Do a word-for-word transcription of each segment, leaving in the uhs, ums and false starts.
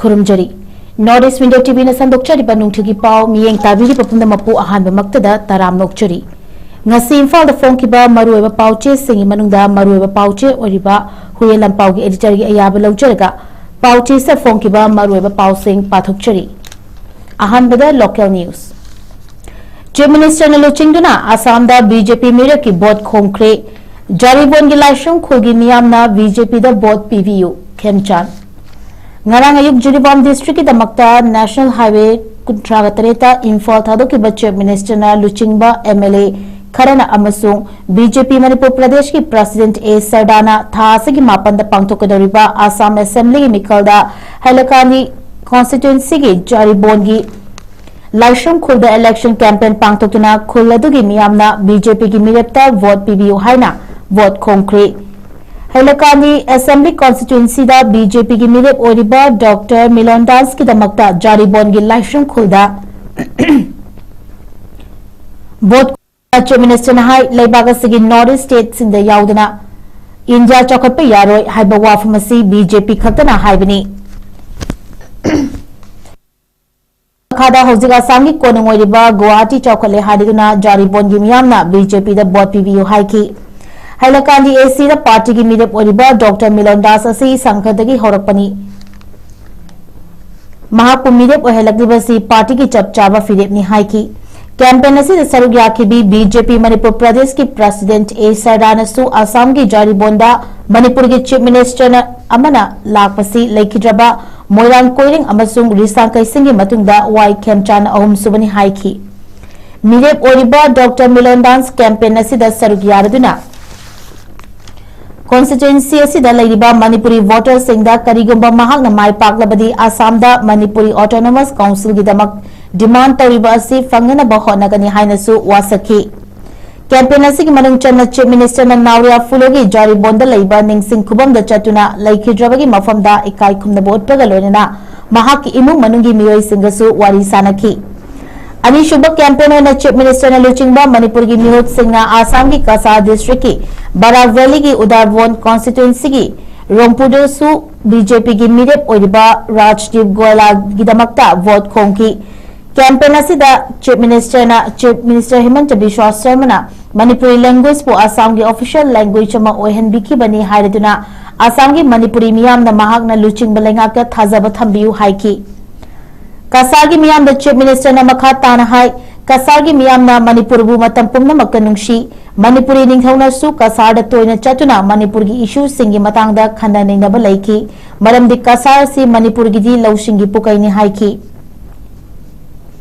ꯈꯨꯔꯨꯝꯖꯔꯤ꯫ North East Window T V ꯅ ꯁꯟꯗꯣꯛꯆꯔꯤꯕ ꯅꯨꯡꯊꯤꯜꯒꯤ ꯄꯥꯎ ꯃꯤꯠꯌꯦꯡ ꯇꯥꯕꯤꯔꯤꯕ ꯄꯨꯝꯅꯃꯛꯄꯨ ꯑꯍꯥꯟꯕꯃꯛꯇꯗ ꯇꯔꯥꯝꯅ ꯑꯣꯛꯆꯔꯤ꯫ ꯉꯁꯤ ꯏꯝꯐꯥꯜꯗ ꯐꯣꯡꯈꯤꯕ ꯃꯔꯨꯑꯣꯏꯕ ꯄꯥꯎ ꯆꯦꯁꯤꯡꯒꯤ ꯃꯅꯨꯡꯗ ꯃꯔꯨꯑꯣꯏꯕ ꯄꯥꯎ ꯆꯦ ꯑꯣꯏꯔꯤꯕ ꯍꯨꯏꯌꯦꯟ ꯂꯥꯟꯄꯥꯎꯒꯤ editor ꯒꯤ ꯑꯌꯥꯕ ꯂꯧꯖꯔꯒ ꯄꯥꯎ ꯆꯦꯁꯤꯗ ꯐꯣꯡꯈꯤꯕ ꯃꯔꯨꯑꯣꯏꯕ ꯄꯥꯎꯁꯤꯡ ꯄꯥꯊꯣꯛꯆꯔꯤ꯫ ꯑꯍꯥꯟꯕꯗ local news꯫ Chief Minister ꯅ ꯂꯨꯆꯤꯡꯗꯨꯅ ꯑꯁꯥꯝꯗ B J P ꯃꯤꯔꯦꯞꯀꯤ vote ꯈꯣꯝꯈ꯭ꯔꯦ꯫ ꯖꯥꯔꯤꯕꯣꯟꯒꯤ ꯂꯥꯏꯁ꯭ꯔꯝ ꯈꯨꯜꯒꯤ ꯃꯤꯌꯥꯝꯅ B J P ꯗ vote ꯄꯤꯕꯤꯌꯨ, ꯈꯦꯝꯆꯥꯟ꯫ ꯉꯔꯥꯡ ꯑꯌꯨꯛ ꯖꯤꯔꯤꯕꯥꯝ district ꯀꯤꯗꯃꯛꯇ National Highway ꯀꯨꯟꯊ꯭ꯔꯥꯒ ꯇꯔꯦꯠꯇ ꯏꯝꯐꯥꯜ ꯊꯥꯗꯣꯛꯈꯤꯕ Chief Minister ꯅ ꯂꯨꯆꯤꯡꯕ M L A ꯈꯔꯅ ꯑꯃꯁꯨꯡ B J P ꯃꯅꯤꯄꯨꯔ ꯄ꯭ꯔꯗꯦꯁꯀꯤ President A ꯁꯔꯗꯥꯅ ꯊꯥ ꯑꯁꯤꯒꯤ ꯃꯥꯄꯟꯗ ꯄꯥꯡꯊꯣꯛꯀꯗꯧꯔꯤꯕ ꯑꯁꯥꯝ Assembly ꯒꯤ ꯃꯤꯈꯜꯗ ꯍꯥꯏꯂꯀꯥꯟꯗꯤ constituency ꯒꯤ ꯖꯥꯔꯤꯕꯣꯟꯒꯤ ꯂꯥꯏꯁ꯭ꯔꯝ ꯈꯨꯜꯗ election campaign ꯄꯥꯡꯊꯣꯛꯇꯨꯅ ꯈꯨꯜ ꯑꯗꯨꯒꯤ ꯃꯤꯌꯥꯝꯅ B J P ꯒꯤ ꯃꯤꯔꯦꯞꯇ vote ꯄꯤꯕꯤꯌꯨ ꯍꯥꯏꯅ vote ꯈꯣꯝꯈ꯭ꯔꯦ꯫ ꯍꯥꯏꯂꯀꯥꯟꯗꯤ Assembly constituency ꯗ B J P ꯒꯤ ꯃꯤꯔꯦꯞ ꯑꯣꯏꯔꯤꯕ Doctor ꯃꯤꯂꯣꯟ ꯗꯥꯁꯀꯤꯗꯃꯛꯇ ꯖꯥꯔꯤꯕꯣꯟꯒꯤ ꯂꯥꯏꯁ꯭ꯔꯝ ꯈꯨꯜꯗ vote Chief Minister ꯅ ꯍꯥꯏ, ꯂꯩꯕꯥꯛ ꯑꯁꯤꯒꯤ North East state ꯁꯤꯡꯗ ꯌꯥꯎꯗꯅ ꯏꯟꯗꯤꯌꯥ ꯆꯥꯎꯈꯠꯄ ꯌꯥꯔꯣꯏ ꯍꯥꯏꯕ ꯋꯥꯐꯝ ꯑꯁꯤ B J P ꯈꯛꯇꯅ ꯍꯥꯏꯕꯅꯤ꯫ ꯃꯈꯥꯗ ꯍꯧꯖꯤꯛ ꯑꯁꯥꯝꯒꯤ ꯀꯣꯅꯨꯡ ꯑꯣꯏꯔꯤꯕ ꯒꯨꯋꯥꯍꯥꯇꯤ ꯆꯥꯎꯈꯠꯂꯦ ꯍꯥꯏꯗꯨꯅ ꯖꯥꯔꯤꯕꯣꯟꯒꯤ ꯃꯤꯌꯥꯝꯅ B J P ꯗ vote ꯄꯤꯕꯤꯌꯨ ꯍꯥꯏꯈꯤ꯫ ꯍꯥꯏꯂꯀꯥꯟꯗꯤ A C ꯗ party ꯒꯤ ꯃꯤꯔꯦꯞ ꯑꯣꯏꯔꯤꯕ Doctor ꯃꯤꯂꯣꯟ ꯗꯥꯁ ꯑꯁꯤ ꯁꯪꯘꯗꯒꯤ ꯍꯧꯔꯛꯄꯅꯤ꯫ ꯃꯍꯥꯛꯄꯨ ꯃꯤꯔꯦꯞ ꯑꯣꯏꯍꯜꯂꯛꯂꯤꯕꯁꯤ party ꯒꯤ ꯆꯞ ꯆꯥꯕ ꯐꯤꯔꯦꯞꯅꯤ ꯍꯥꯏꯈꯤ꯫ Campaign ꯑꯁꯤꯗ ꯁꯔꯨꯛ ꯌꯥꯈꯤꯕꯤ B J P ꯃꯅꯤꯄꯨꯔ ꯄ꯭ꯔꯗꯦꯁꯀꯤ President A ꯁꯔꯗꯥꯅꯁꯨ ꯑꯁꯥꯝꯒꯤ ꯖꯥꯔꯤꯕꯣꯟꯗ ꯃꯅꯤꯄꯨꯔꯒꯤ Chief Minister ꯅ ꯑꯃꯅ ꯂꯥꯛꯄꯁꯤ ꯂꯩꯈꯤꯗ꯭ꯔꯕ ꯃꯣꯏꯔꯥꯡ ꯀꯣꯏꯔꯦꯡ ꯑꯃꯁꯨꯡ ꯔꯤꯁꯥꯡ ꯀꯩꯁꯤꯡꯒꯤ ꯃꯇꯨꯡꯗ ꯋꯥꯏ ꯈꯦꯝꯆꯥꯟ ꯑꯍꯨꯝꯁꯨꯕꯅꯤ ꯍꯥꯏꯈꯤ꯫ ꯃꯤꯔꯦꯞ ꯑꯣꯏꯔꯤꯕ Doctor ꯃꯤꯂꯣꯟ ꯗꯥꯁ campaign ꯑꯁꯤꯗ ꯁꯔꯨꯛ ꯌꯥꯔꯗꯨꯅ constituency ꯑꯁꯤꯗ ꯂꯩꯔꯤꯕ ꯃꯅꯤꯄꯨꯔꯤ voter ꯁꯤꯡꯗ ꯀꯔꯤꯒꯨꯝꯕ ꯃꯍꯥꯛꯅ ꯃꯥꯏ ꯄꯥꯛꯂꯕꯗꯤ ꯑꯁꯥꯝꯗ ꯃꯅꯤꯄꯨꯔꯤ Autonomous Council ꯒꯤꯗꯃꯛ demand ꯇꯧꯔꯤꯕ ꯑꯁꯤ ꯐꯪꯅꯅꯕ ꯍꯣꯠꯅꯒꯅꯤ ꯍꯥꯏꯅꯁꯨ ꯋꯥꯁꯛꯈꯤ꯫ Campaign ꯑꯁꯤꯒꯤ ꯃꯅꯨꯡ ꯆꯟꯅ Chief Minister ꯅ ꯅꯥꯎꯔꯤꯌꯥ ꯐꯨꯂꯣꯒꯤ ꯖꯥꯔꯤꯕꯣꯟꯗ ꯂꯩꯕ ꯅꯤꯡꯁꯤꯡ ꯈꯨꯕꯝꯗ ꯆꯠꯇꯨꯅ ꯂꯩꯈꯤꯗ꯭ꯔꯕꯒꯤ ꯃꯐꯝꯗ ꯏꯀꯥꯏ ꯈꯨꯝꯅꯕ ꯎꯠꯄꯒ ꯂꯣꯏꯅꯅ ꯃꯍꯥꯛꯀꯤ ꯏꯃꯨꯡ ꯃꯅꯨꯡꯒꯤ ꯃꯤꯑꯣꯏꯁꯤꯡꯒꯁꯨ ꯋꯥꯔꯤ ꯁꯥꯅꯈꯤ꯫ ꯑꯅꯤꯁꯨꯕ campaign ꯑꯣꯏꯅ Chief Minister ꯅ ꯂꯨꯆꯤꯡꯕ ꯃꯅꯤꯄꯨꯔꯒꯤ ꯃꯤꯍꯨꯠꯁꯤꯡꯅ ꯑꯁꯥꯝꯒꯤ ꯀꯁꯥꯔ district ꯀꯤ ꯕꯔꯥꯛ Valley ꯒꯤ ꯎꯗꯥꯔꯕꯣꯟ constituency ꯒꯤ ꯔꯣꯡꯄꯨꯔꯗꯁꯨ ꯕꯤ ꯖꯦ ꯄꯤꯒꯤ ꯃꯤꯔꯦꯞ ꯑꯣꯏꯔꯤꯕ ꯔꯥꯖꯗꯤꯞ ꯒꯣꯌꯥꯜꯒꯤꯗꯃꯛꯇ ꯚꯣꯠ ꯈꯣꯝꯈꯤ꯫ ꯀꯦꯝꯄꯦꯟ ꯑꯁꯤꯗ ꯆꯤꯐ ꯃꯤꯅꯤꯁꯇꯔꯅ, ꯆꯤꯐ ꯃꯤꯅꯤꯁꯇꯔ ꯍꯤꯃꯟꯇ ꯕꯤꯁ꯭ꯋꯥ ꯁꯔꯃꯅ ꯃꯅꯤꯄꯨꯔꯤ ꯂꯦꯡꯒ꯭ꯋꯦꯖꯄꯨ ꯑꯁꯥꯝꯒꯤ ꯑꯣꯐꯤꯁꯤꯌꯦꯜ ꯂꯦꯡꯒ꯭ꯋꯦꯖ ꯑꯃ ꯑꯣꯏꯍꯟꯕꯤꯈꯤꯕꯅꯤ ꯍꯥꯏꯔꯗꯨꯅ ꯑꯁꯥꯝꯒꯤ ꯃꯅꯤꯄꯨꯔꯤ ꯃꯤꯌꯥꯝꯅ ꯃꯍꯥꯛꯅ ꯂꯨꯆꯤꯡꯕ ꯂꯩꯉꯥꯛꯇ ꯊꯥꯖꯕ ꯊꯝꯕꯤꯌꯨ ꯍꯥꯏꯈꯤ꯫ ꯀꯁꯥꯔꯒꯤ ꯃꯤꯌꯥꯝꯗ ꯆꯤꯐ ꯃꯤꯅꯤꯁꯇꯔꯅ ꯃꯈꯥ ꯇꯥꯅ ꯍꯥꯏ, ꯀꯁꯥꯔꯒꯤ ꯃꯤꯌꯥꯝꯅ ꯃꯅꯤꯄꯨꯔꯕꯨ ꯃꯇꯝ ꯄꯨꯝꯅꯃꯛꯇ ꯅꯨꯡꯁꯤ꯫ ꯃꯅꯤꯄꯨꯔꯤ ꯅꯤꯡꯊꯧꯅꯁꯨ ꯀꯁꯥꯔꯗ ꯇꯣꯏꯅ ꯆꯠꯇꯨꯅ ꯃꯅꯤꯄꯨꯔꯒꯤ ꯏꯁꯨꯁꯤꯡꯒꯤ ꯃꯇꯥꯡꯗ ꯈꯟꯅ ꯅꯩꯅꯕ ꯂꯩꯈꯤ, ꯃꯔꯝꯗꯤ ꯀꯁꯥꯔ ꯑꯁꯤ ꯃꯅꯤꯄꯨꯔꯒꯤꯗꯤ ꯂꯧꯁꯤꯡꯒꯤ ꯄꯨꯀꯩꯅꯤ ꯍꯥꯏꯈꯤ꯫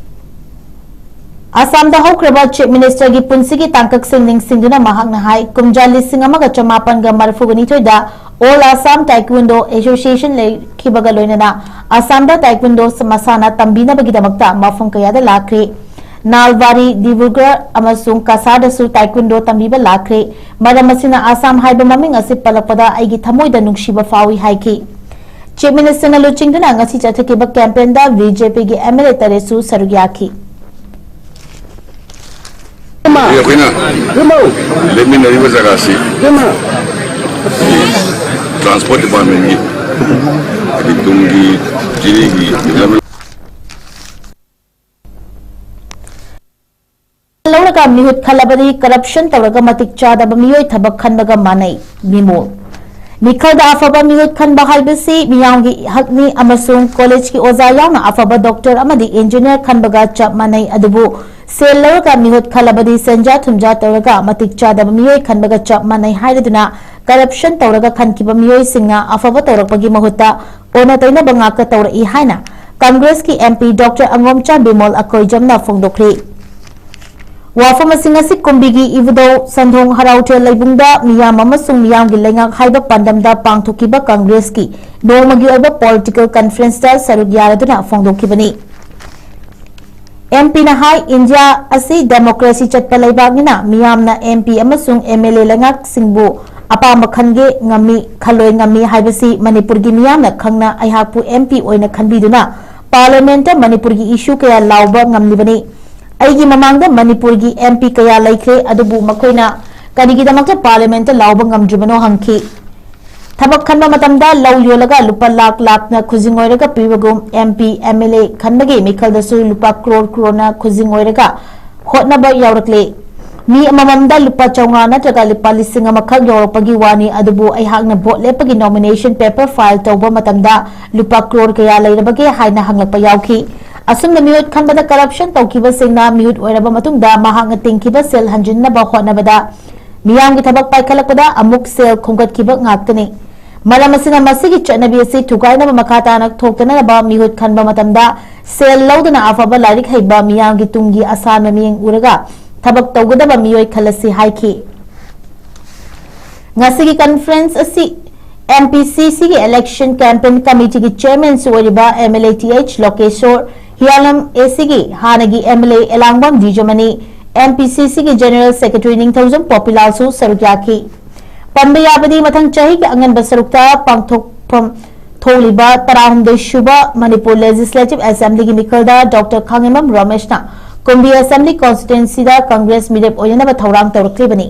ꯑꯁꯥꯝꯗ ꯍꯧꯈ꯭ꯔꯕ ꯆꯤꯐ ꯃꯤꯅꯤꯁꯇꯔꯒꯤ ꯄꯨꯟꯁꯤꯒꯤ ꯇꯥꯡꯀꯛꯁꯤꯡ ꯅꯤꯡꯁꯤꯡꯗꯨꯅ ꯃꯍꯥꯛꯅ ꯍꯥꯏ, ꯀꯨꯝꯖꯥ ꯂꯤꯁꯤꯡ ꯑꯃꯒ ꯆꯃꯥꯄꯟꯒ ꯃꯔꯤꯐꯨꯒ ꯅꯤꯊꯣꯏꯗ All Assam Taekwondo Association ꯂꯩꯈꯤꯕꯒ ꯂꯣꯏꯅꯅ ꯑꯁꯥꯝꯗ Taekwondo ꯃꯁꯥꯟꯅ ꯇꯝꯕꯤꯅꯕꯒꯤꯗꯃꯛꯇ ꯃꯐꯝ ꯀꯌꯥꯗ ꯂꯥꯛꯈ꯭ꯔꯦ꯫ ꯅꯥꯜꯕꯥꯔꯤ, ꯗꯤꯕ꯭ꯔꯨꯒꯔ ꯑꯃꯁꯨꯡ ꯀꯁꯥꯔꯗꯁꯨ Taekwondo ꯇꯝꯕꯤꯕ ꯂꯥꯛꯈ꯭ꯔꯦ꯫ ꯃꯔꯝ ꯑꯁꯤꯅ ꯑꯁꯥꯝ ꯍꯥꯏꯕ ꯃꯃꯤꯡ ꯑꯁꯤ ꯄꯜꯂꯛꯄꯗ ꯑꯩꯒꯤ ꯊꯃꯣꯏꯗ ꯅꯨꯡꯁꯤꯕ ꯐꯥꯎꯏ ꯍꯥꯏꯈꯤ꯫ ꯆꯤꯐ ꯃꯤꯅꯤꯁꯇꯔꯅ ꯂꯨꯆꯤꯡꯗꯨꯅ ꯉꯁꯤ ꯆꯠꯊꯈꯤꯕ ꯀꯦꯝꯄꯦꯟꯗ ꯕꯤ ꯖꯦ ꯄꯤꯒꯤ ꯑꯦꯝ ꯑꯦꯜ ꯑꯦ ꯇꯔꯦꯠꯁꯨ ꯁꯔꯨꯛ ꯌꯥꯈꯤ꯫ ꯑꯩꯈꯣꯏꯅ ꯂꯦꯞꯃꯤꯟꯅꯔꯤꯕ ꯖꯒꯥꯁꯤ ꯇ꯭ꯔꯥꯟꯁꯄꯣꯔꯠ ꯗꯤꯄꯥꯔꯠꯃꯦꯟꯒꯤ, ꯍꯥꯏꯗꯤ, ꯇꯨꯡꯒꯤ ꯖꯤꯔꯤꯒꯤ ꯗꯤꯕ꯭ꯂꯞꯃꯦꯟ ꯂꯧꯔꯒ ꯃꯤꯍꯨꯠ ꯈꯜꯂꯕꯗꯤ ꯀꯔꯞꯁꯟ ꯇꯧꯔꯒ ꯃꯇꯤꯛ ꯆꯥꯗꯕ ꯃꯤꯑꯣꯏ ꯊꯕꯛ ꯈꯟꯕꯒ ꯃꯥꯟꯅꯩ꯫ ꯃꯤꯃꯣꯜ꯫ ꯃꯤꯈꯜꯗ ꯑꯐꯕ ꯃꯤꯍꯨꯠ ꯈꯟꯕ ꯍꯥꯏꯕꯁꯤ ꯃꯤꯌꯥꯝꯒꯤ ꯍꯛꯅꯤ ꯑꯃꯁꯨꯡ ꯀꯣꯂꯦꯖꯀꯤ ꯑꯣꯖꯥ ꯌꯥꯎꯅ ꯑꯐꯕ ꯗꯣꯛꯇꯔ ꯑꯃꯗꯤ ꯏꯟꯖꯤꯅꯤꯌꯔ ꯈꯟꯕꯒ ꯆꯞ ꯃꯥꯟꯅꯩ꯫ ꯑꯗꯨꯕꯨ ꯁꯦꯜ ꯂꯧꯔꯒ ꯃꯤꯍꯨꯠ ꯈꯜꯂꯕꯗꯤ ꯁꯦꯟꯖꯥ ꯊꯨꯝꯖꯥ ꯇꯧꯔꯒ ꯃꯇꯤꯛ ꯆꯥꯗꯕ ꯃꯤꯑꯣꯏ ꯈꯟꯕꯒ ꯆꯞ ꯃꯥꯟꯅꯩ ꯍꯥꯏꯔꯗꯨꯅ ꯀꯔꯞꯁꯟ ꯇꯧꯔꯒ ꯈꯟꯈꯤꯕ ꯃꯤꯑꯣꯏꯁꯤꯡꯅ ꯑꯐꯕ ꯇꯧꯔꯛꯄꯒꯤ ꯃꯍꯨꯠꯇ ꯑꯣꯟꯅ ꯇꯩꯅꯕ ꯉꯥꯛꯇ ꯇꯧꯔꯛꯏ ꯍꯥꯏꯅ ꯀꯪꯒ꯭ꯔꯦꯁꯀꯤ ꯑꯦꯝ ꯄꯤ ꯗꯣꯛꯇꯔ ꯑꯉꯣꯝꯆꯥ ꯕꯤꯃꯣꯜ ꯑꯀꯣꯏꯖꯝꯅ ꯐꯣꯡꯗꯣꯛꯈ꯭ꯔꯤ꯫ ꯋꯥꯐꯝ ꯑꯁꯤ ꯉꯁꯤ ꯀꯨꯝꯕꯤꯒꯤ ꯏꯕꯨꯙꯧ ꯁꯟꯗꯣꯡ ꯍꯔꯥꯎꯊꯦꯜ ꯂꯩꯕꯨꯡꯗ ꯃꯤꯌꯥꯝ ꯑꯃꯁꯨꯡ ꯃꯤꯌꯥꯝꯒꯤ ꯂꯩꯉꯥꯛ ꯍꯥꯏꯕ ꯄꯥꯟꯗꯝꯗ ꯄꯥꯡꯊꯣꯛꯈꯤꯕ ꯀꯪꯒ꯭ꯔꯦꯁꯀꯤ ꯅꯣꯡꯃꯒꯤ ꯑꯣꯏꯕ ꯄꯣꯂꯤꯇꯤꯀꯦꯜ ꯀꯟꯐꯔꯦꯟꯁꯇ ꯁꯔꯨꯛ ꯌꯥꯔꯗꯨꯅ ꯐꯣꯡꯗꯣꯛꯈꯤꯕꯅꯤ꯫ ꯑꯦꯝ ꯄꯤꯅ ꯍꯥꯏ, ꯏꯟꯗꯤꯌꯥ ꯑꯁꯤ ꯗꯦꯃꯣꯀ꯭ꯔꯦꯁꯤ ꯆꯠꯄ ꯂꯩꯕꯥꯛꯅꯤꯅ ꯃꯤꯌꯥꯝꯅ ꯑꯦꯝ ꯄꯤ ꯑꯃꯁꯨꯡ ꯑꯦꯝ ꯑꯦꯜ ꯑꯦ ꯂꯩꯉꯥꯛꯁꯤꯡꯕꯨ ꯑꯄꯥꯝꯕ ꯈꯟꯒꯦ ꯉꯝꯃꯤ, ꯈꯜꯂꯣꯏ ꯉꯝꯃꯤ ꯍꯥꯏꯕꯁꯤ ꯃꯅꯤꯄꯨꯔꯒꯤ ꯃꯤꯌꯥꯝꯅ ꯈꯪꯅ ꯑꯩꯍꯥꯛꯄꯨ ꯑꯦꯝ ꯄꯤ ꯑꯣꯏꯅ ꯈꯟꯕꯤꯗꯨꯅ ꯄꯥꯔꯂꯤꯌꯥꯃꯦꯟꯠꯇ ꯃꯅꯤꯄꯨꯔꯒꯤ ꯏꯁꯨ ꯀꯌꯥ ꯂꯥꯎꯕ ꯉꯝꯂꯤꯕꯅꯤ꯫ ꯑꯩꯒꯤ ꯃꯃꯥꯡꯗ ꯃꯅꯤꯄꯨꯔꯒꯤ ꯑꯦꯝ ꯄꯤ ꯀꯌꯥ ꯂꯩꯈ꯭ꯔꯦ, ꯑꯗꯨꯕꯨ ꯃꯈꯣꯏꯅ ꯀꯔꯤꯒꯤꯗꯃꯛꯇ ꯄꯥꯔꯂꯤꯌꯥꯃꯦꯟꯠꯇ ꯂꯥꯎꯕ ꯉꯝꯗ꯭ꯔꯤꯕꯅꯣ ꯍꯪꯈꯤ꯫ ꯊꯕꯛ ꯈꯟꯕ ꯃꯇꯝꯗ ꯂꯧ ꯌꯣꯜꯂꯒ ꯂꯨꯄꯥ ꯂꯥꯈ ꯂꯥꯈꯅ ꯈꯨꯖꯤꯡ ꯑꯣꯏꯔꯒ ꯄꯤꯕꯒꯨꯝ, MP, MLA ꯈꯟꯕꯒꯤ ꯃꯤꯈꯜꯗꯁꯨ ꯂꯨꯄꯥ ꯀ꯭ꯔꯣꯔ ꯀ꯭ꯔꯣꯔꯅ ꯈꯨꯖꯤꯡ ꯑꯣꯏꯔꯒ ꯍꯣꯠꯅꯕ ꯌꯥꯎꯔꯛꯂꯤ꯫ ꯃꯤ ꯑꯃꯃꯝꯗ ꯂꯨꯄꯥ ꯆꯥꯝꯃꯉꯥ ꯅꯠꯇ꯭ꯔꯒ ꯂꯨꯄꯥ ꯂꯤꯁꯤꯡ ꯑꯃꯈꯛ ꯌꯧꯔꯛꯄꯒꯤ ꯋꯥꯅꯤ, ꯑꯗꯨꯕꯨ ꯑꯩꯍꯥꯛꯅ ꯚꯣꯠ ꯂꯦꯞꯄꯒꯤ nomination paper file ꯇꯧꯕ ꯃꯇꯝꯗ ꯂꯨꯄꯥ ꯀ꯭ꯔꯣꯔ ꯀꯌꯥ ꯂꯩꯔꯕꯒꯦ ꯍꯥꯏꯅ ꯍꯪꯂꯛꯄ ꯌꯥꯎꯈꯤ꯫ ꯑꯁꯨꯝꯅ ꯃꯤꯍꯨꯠ ꯈꯟꯕꯗ corruption ꯇꯧꯈꯤꯕꯁꯤꯡꯅ ꯃꯤꯍꯨꯠ ꯑꯣꯏꯔꯕ ꯃꯇꯨꯡꯗ ꯃꯍꯥꯛꯅ ꯇꯤꯡꯈꯤꯕ ꯁꯦꯜ ꯍꯟꯖꯤꯟꯅꯕ ꯍꯣꯠꯅꯕꯗ ꯃꯤꯌꯥꯝꯒꯤ ꯊꯕꯛ ꯄꯥꯏꯈꯠꯂꯛꯄꯗ ꯑꯃꯨꯛ ꯁꯦꯜ ꯈꯣꯝꯒꯠꯈꯤꯕ ꯉꯥꯛꯇꯅꯤ꯫ ꯃꯔꯝ ꯑꯁꯤꯅ ꯃꯁꯤꯒꯤ ꯆꯠꯅꯕꯤ ꯑꯁꯤ ꯊꯨꯒꯥꯏꯅꯕ ꯃꯈꯥ ꯇꯥꯅ ꯊꯣꯛꯇꯅꯕ ꯃꯤꯍꯨꯠ ꯈꯟꯕ ꯃꯇꯝꯗ ꯁꯦꯜ ꯂꯧꯗꯨꯅ ꯑꯐꯕ ꯂꯥꯏꯔꯤꯛ ꯍꯩꯕ ꯃꯤꯌꯥꯝꯒꯤ ꯇꯨꯡꯒꯤ ꯑꯁꯥꯟꯕ ꯃꯤꯠꯌꯦꯡ ꯎꯔꯒ ꯊꯕꯛ ꯇꯧꯒꯗꯕ ꯃꯤꯑꯣꯏ ꯈꯜꯂꯁꯤ ꯍꯥꯏꯈꯤ꯫ ꯉꯁꯤꯒꯤ conference ꯑꯁꯤ MPCCꯒꯤ election campaign committeeꯒꯤ chairmanꯁꯨ ꯑꯣꯏꯔꯤꯕ MLA th ꯂꯣꯀꯦꯁꯣꯔ, ꯍꯤꯌꯥꯂꯝ ACꯒꯤ ꯍꯥꯟꯅꯒꯤ MLA ꯑꯦꯂꯥꯡꯕꯝ ꯗꯤꯖꯃꯅꯤ, MPCCꯒꯤ general secretary ꯅꯤꯡꯊꯧꯖꯝ ꯄꯣꯄꯤꯂꯥꯜꯁꯨ ꯁꯔꯨꯛ ꯌꯥꯈꯤ꯫ ꯄꯟꯕ ꯌꯥꯕꯗꯤ, ꯃꯊꯪ ꯆꯍꯤꯒꯤ ꯑꯉꯟꯕ ꯁꯔꯨꯛꯇ ꯄꯥꯡꯊꯣꯛꯐꯝ ꯊꯣꯛꯂꯤꯕ ꯇꯔꯥꯍꯨꯝꯗꯣꯏ ꯁꯨꯕ ꯃꯅꯤꯄꯨꯔ Legislative Assemblyꯒꯤ ꯃꯤꯈꯜꯗ ꯗꯣꯛꯇꯔ ꯈꯥꯉꯦꯝꯕꯝ ꯔꯣꯃꯦꯁꯅ ꯀꯨꯝꯕꯤ Assembly constituencyꯗ Congress ꯃꯤꯔꯦꯞ ꯑꯣꯏꯅꯅꯕ ꯊꯧꯔꯥꯡ ꯇꯧꯔꯛꯂꯤꯕꯅꯤ꯫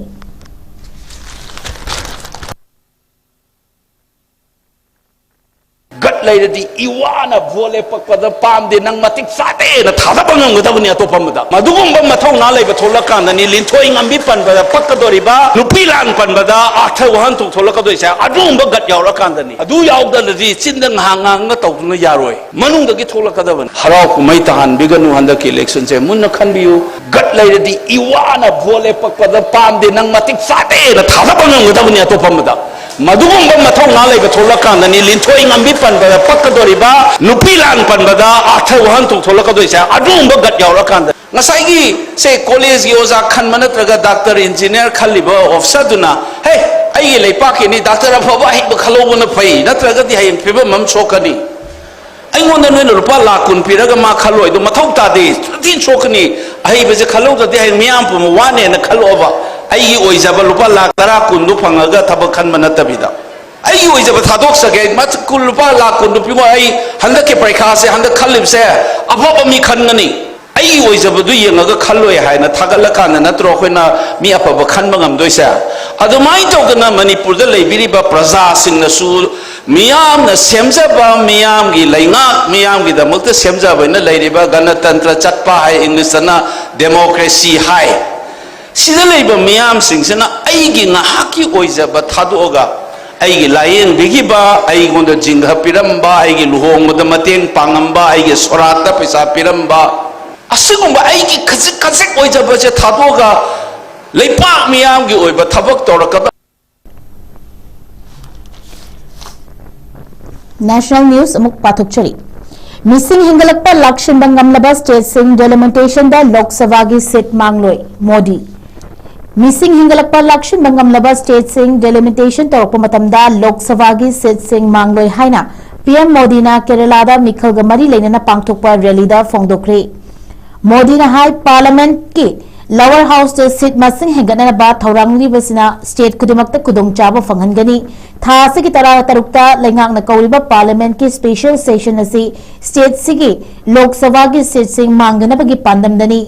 ꯒꯠ ꯂꯩꯔꯗꯤ ꯏꯋꯥꯅ ꯚꯣꯠ ꯂꯦꯞꯄꯛꯄꯗ ꯄꯥꯝꯗꯦ, ꯅꯪ ꯃꯇꯤꯛ ꯆꯥꯗꯦꯅ ꯊꯥꯗꯕ ꯉꯝꯒꯗꯕꯅꯤ ꯑꯇꯣꯞꯄ ꯑꯃꯗ꯫ ꯃꯗꯨꯒꯨꯝꯕ ꯃꯊꯧꯅꯥ ꯂꯩꯕ ꯊꯣꯛꯂꯛꯀꯥꯟꯗꯅꯤ ꯂꯤꯟꯊꯣꯏ ꯉꯝꯕꯤ ꯄꯟꯕꯗ ꯄꯛꯀꯗꯣꯔꯤꯕ, ꯅꯨꯄꯤ ꯂꯥꯟ ꯄꯟꯕꯗ ꯑꯥꯔꯊ ꯋꯥꯍꯟꯊꯣꯛ ꯊꯣꯛꯂꯛꯀꯗꯣꯏꯁꯦ꯫ ꯑꯗꯨꯒꯨꯝꯕ ꯒꯠ ꯌꯥꯎꯔꯀꯥꯟꯗꯅꯤ꯫ ꯑꯗꯨ ꯌꯥꯎꯗꯅꯗꯤ ꯆꯤꯟꯗ ꯉꯥꯏꯍꯥꯛ ꯉꯥꯡꯉ ꯇꯧꯗꯨꯅ ꯌꯥꯔꯣꯏ, ꯃꯅꯨꯡꯗꯒꯤ ꯊꯣꯛꯂꯛꯀꯗꯕꯅꯤ꯫ ꯍꯔꯥꯎ ꯀꯨꯝꯍꯩ ꯇꯥꯍꯟꯕꯤꯒꯅꯨ ꯍꯟꯗꯛꯀꯤ electionꯁꯦ꯫ ꯃꯨꯟꯅ ꯈꯟꯕꯤꯌꯨ꯫ ꯒꯠ ꯂꯩꯔꯗꯤ ꯏꯋꯥꯅ ꯚꯣꯠ ꯂꯦꯞꯄꯛꯄꯗ ꯄꯥꯝꯗꯦ, ꯅꯪ ꯃꯇꯤꯛ ꯆꯥꯗꯦꯅ ꯊꯥꯗꯕ ꯉꯝꯒꯗꯕꯅꯤ ꯑꯇꯣꯞꯄ ꯑꯃꯗ꯫ ꯃꯗꯨꯒꯨꯝꯕ ꯃꯊꯧꯅꯥ ꯂꯩꯕ ꯊꯣꯛꯂꯛꯀꯥꯟꯗꯅꯤ ꯂꯤꯟꯊꯣꯏ ꯉꯝꯕꯤ ꯄꯟꯕꯗ ꯄꯛꯀꯗꯣꯔꯤꯕ, ꯅꯨꯄꯤ ꯂꯥꯟ ꯄꯟꯕꯗ ꯑꯥꯔꯊ ꯋꯥꯍꯟꯊꯣꯛ ꯊꯣꯛꯂꯛꯀꯗꯣꯏꯁꯦ꯫ ꯑꯗꯨꯒꯨꯝꯕ ꯒꯠ ꯌꯥꯎꯔꯀꯥꯟꯗ꯫ ꯉꯁꯥꯏꯒꯤ ꯁꯦ ꯀꯣꯂꯦꯖꯀꯤ ꯑꯣꯖꯥ ꯈꯟꯕ ꯅꯠꯇ꯭ꯔꯒ ꯗꯥꯛꯇꯔ, ꯏꯟꯖꯤꯅꯤꯌꯥꯔ ꯈꯜꯂꯤꯕ ꯑꯣꯐꯤꯁꯔꯗꯨꯅ, "ꯍꯦ, ꯑꯩꯒꯤ ꯂꯩꯄꯥꯛꯀꯤꯅꯤ, ꯗꯥꯛꯇꯔ ꯑꯐꯕ ꯑꯍꯩꯕ ꯈꯜꯍꯧꯕꯅ ꯐꯩ, ꯅꯠꯇ꯭ꯔꯒꯗꯤ ꯍꯌꯦꯡ ꯐꯤꯕꯝ ꯑꯃ ꯁꯣꯛꯀꯅꯤ꯫ ꯑꯩꯉꯣꯟꯗ ꯅꯣꯏꯅ ꯂꯨꯄꯥ ꯂꯥꯈ ꯀꯨꯟ ꯄꯤꯔꯒ ꯃꯥ ꯈꯜꯂꯣꯏꯗꯣ ꯃꯊꯧ ꯇꯥꯗꯦ, ꯁꯥꯊꯤ ꯁꯣꯛꯀꯅꯤ꯫ ꯑꯍꯩꯕꯁꯦ ꯈꯜꯍꯧꯗ꯭ꯔꯗꯤ ꯍꯌꯦꯡ ꯃꯤꯌꯥꯝ ꯄꯨꯝꯕ ꯋꯥꯅꯦꯅ ꯈꯜꯂꯣꯕ꯫ ꯑꯩꯒꯤ ꯑꯣꯏꯖꯕ ꯂꯨꯄꯥ ꯂꯥꯈ ꯇꯔꯥ ꯀꯨꯟꯗꯣ ꯐꯪꯉꯒ ꯊꯕꯛ ꯈꯟꯕ ꯅꯠꯇꯕꯤꯗ꯫ ꯑꯩꯒꯤ ꯑꯣꯏꯖꯕ ꯊꯥꯗꯣꯛꯆꯒꯦ, ꯃꯥ ꯀꯨꯟ, ꯂꯨꯄꯥ ꯂꯥꯈ ꯀꯨꯟꯗꯣ ꯄꯤꯉꯣ, ꯑꯩ ꯍꯟꯗꯛꯀꯤ ꯄꯔꯤꯈꯥꯁꯦ, ꯍꯟꯗꯛ ꯈꯜꯂꯤꯕꯁꯦ ꯑꯐꯕ ꯃꯤ ꯈꯟꯒꯅꯤ꯫ ꯑꯩ ꯑꯩꯒꯤ ꯑꯣꯏꯖꯕꯗꯨ ꯌꯦꯡꯉꯒ ꯈꯜꯂꯣꯏ ꯍꯥꯏꯅ ꯊꯥꯒꯠꯂꯀꯥꯟꯗ ꯅꯠꯇ꯭ꯔꯣ ꯑꯩꯈꯣꯏꯅ ꯃꯤ ꯑꯐꯕ ꯈꯟꯕ ꯉꯝꯗꯣꯏꯁꯦ? ꯑꯗꯨꯃꯥꯏꯅ ꯇꯧꯗꯅ ꯃꯅꯤꯄꯨꯔꯗ ꯂꯩꯕꯤꯔꯤꯕ ꯄ꯭ꯔꯖꯥꯁꯤꯡꯅꯁꯨ ꯃꯤꯌꯥꯝꯅ ꯁꯦꯝꯖꯕ, ꯃꯤꯌꯥꯝꯒꯤ ꯂꯩꯉꯥꯛ, ꯃꯤꯌꯥꯝꯒꯤꯗꯃꯛꯇ ꯁꯦꯝꯖꯕ ꯍꯥꯏꯅ ꯂꯩꯔꯤꯕ ꯒꯅꯇꯟꯇ꯭ꯔ ꯆꯠꯄ ꯍꯥꯏ, ꯏꯪꯂꯤꯁꯇꯅ democracy ꯍꯥꯏ, ꯁꯤꯗ ꯂꯩꯕ ꯃꯤꯌꯥꯝꯁꯤꯡꯁꯤꯅ ꯑꯩꯒꯤ ꯉꯥꯏꯍꯥꯛꯀꯤ ꯑꯣꯏꯖꯕ ꯊꯥꯗꯣꯛꯑꯒ ꯑꯩꯒꯤ ꯂꯥꯏꯌꯦꯡꯕꯤꯈꯤꯕ, ꯑꯩꯉꯣꯟꯗ ꯖꯤꯡꯒ ꯄꯤꯔꯝꯕ, ꯑꯩꯒꯤ ꯂꯨꯍꯣꯡꯕꯗ ꯃꯇꯦꯡ ꯄꯥꯡꯉꯝꯕ, ꯑꯩꯒꯤ ꯁꯣꯔꯥꯠꯇ ꯄꯩꯁꯥ ꯄꯤꯔꯝꯕ, ꯑꯁꯤꯒꯨꯝꯕ ꯑꯩꯒꯤ ꯈꯖꯤꯛ ꯈꯖꯤꯛ ꯑꯣꯏꯖꯕꯁꯦ ꯊꯥꯗꯣꯛꯑꯒ ꯂꯩꯄꯥꯛ ꯃꯤꯌꯥꯝꯒꯤ ꯑꯣꯏꯕ ꯊꯕꯛ ꯇꯧꯔꯛꯀꯗꯕ꯫ National News ꯑꯃꯨꯛ ꯄꯥꯊꯣꯛꯆꯔꯤ꯫ ꯃꯤꯁꯤꯡ ꯍꯦꯟꯒꯠꯂꯛꯄ ꯂꯥꯛꯁꯤꯟꯕ ꯉꯝꯂꯕ stateꯁꯤꯡ delimitationꯗ ꯂꯣꯛ ꯁꯚꯥꯒꯤ seat ꯃꯥꯡꯂꯣꯏ, ꯃꯣꯗꯤ꯫ ꯃꯤꯁꯤꯡ ꯍꯦꯟꯒꯠꯂꯛꯄ ꯂꯥꯛꯁꯤꯟꯕ ꯉꯝꯂꯕ stateꯁꯤꯡ delimitation ꯇꯧꯔꯛꯄ ꯃꯇꯝꯗ ꯂꯣꯛ ꯁꯚꯥꯒꯤ seatꯁꯤꯡ ꯃꯥꯡꯂꯣꯏ ꯍꯥꯏꯅ P M ꯃꯣꯗꯤꯅ ꯀꯦꯔꯂꯥꯗ ꯃꯤꯈꯜꯒ ꯃꯔꯤ ꯂꯩꯅꯅ ꯄꯥꯡꯊꯣꯛꯄ rallyꯗ ꯐꯣꯡꯗꯣꯛꯈ꯭ꯔꯦ꯫ ꯃꯣꯗꯤꯅ ꯍꯥꯏ, Parliamentꯀꯤ lower houseꯇ seat ꯃꯁꯤꯡ ꯍꯦꯟꯒꯠꯅꯅꯕ ꯊꯧꯔꯥꯡꯂꯤꯕꯁꯤꯅ state ꯈꯨꯗꯤꯡꯃꯛꯇ ꯈꯨꯗꯣꯡꯆꯥꯕ ꯐꯪꯍꯟꯒꯅꯤ꯫ ꯊꯥ ꯑꯁꯤꯒꯤ ꯇꯔꯥ ꯇꯔꯨꯛꯇ ꯂꯩꯉꯥꯛꯅ ꯀꯧꯔꯤꯕ Parliamentꯀꯤ special session ꯑꯁꯤ stateꯁꯤꯒꯤ ꯂꯣꯛ ꯁꯚꯥꯒꯤ seatꯁꯤꯡ ꯃꯥꯡꯗꯅꯕꯒꯤ ꯄꯥꯟꯗꯝꯗꯅꯤ꯫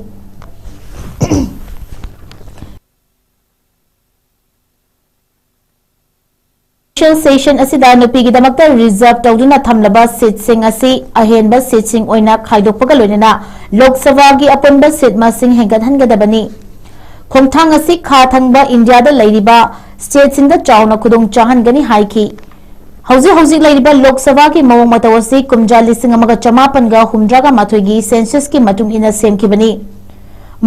Special session ꯑꯁꯤꯗ ꯅꯨꯄꯤꯒꯤꯗꯃꯛꯇ reserve ꯇꯧꯗꯨꯅ ꯊꯝꯂꯕ seatꯁꯤꯡ ꯑꯁꯤ ꯑꯍꯦꯟꯕ seatꯁꯤꯡ ꯑꯣꯏꯅ ꯈꯥꯏꯗꯣꯛꯄꯒ ꯂꯣꯏꯅꯅ ꯂꯣꯛ ꯁꯚꯥꯒꯤ ꯑꯄꯨꯟꯕ seat ꯃꯁꯤꯡ ꯍꯦꯟꯒꯠꯍꯟꯒꯗꯕꯅꯤ꯫ ꯈꯣꯡꯊꯥꯡ ꯑꯁꯤ ꯈꯥ ꯊꯪꯕ ꯏꯟꯗꯤꯌꯥꯗ ꯂꯩꯔꯤꯕ stateꯁꯤꯡꯗ ꯆꯥꯎꯅ ꯈꯨꯗꯣꯡ ꯆꯥꯍꯟꯒꯅꯤ ꯍꯥꯏꯈꯤ꯫ ꯍꯧꯖꯤꯛ ꯍꯧꯖꯤꯛ ꯂꯩꯔꯤꯕ ꯂꯣꯛ ꯁꯚꯥꯒꯤ ꯃꯑꯣꯡ ꯃꯇꯧ ꯑꯁꯤ ꯀꯨꯝꯖꯥ ꯂꯤꯁꯤꯡ ꯑꯃꯒ ꯆꯃꯥꯄꯟꯒ ꯍꯨꯝꯗ꯭ꯔꯥꯒ ꯃꯥꯊꯣꯏꯒꯤ censusꯀꯤ ꯃꯇꯨꯡ ꯏꯟꯅ ꯁꯦꯝꯈꯤꯕꯅꯤ꯫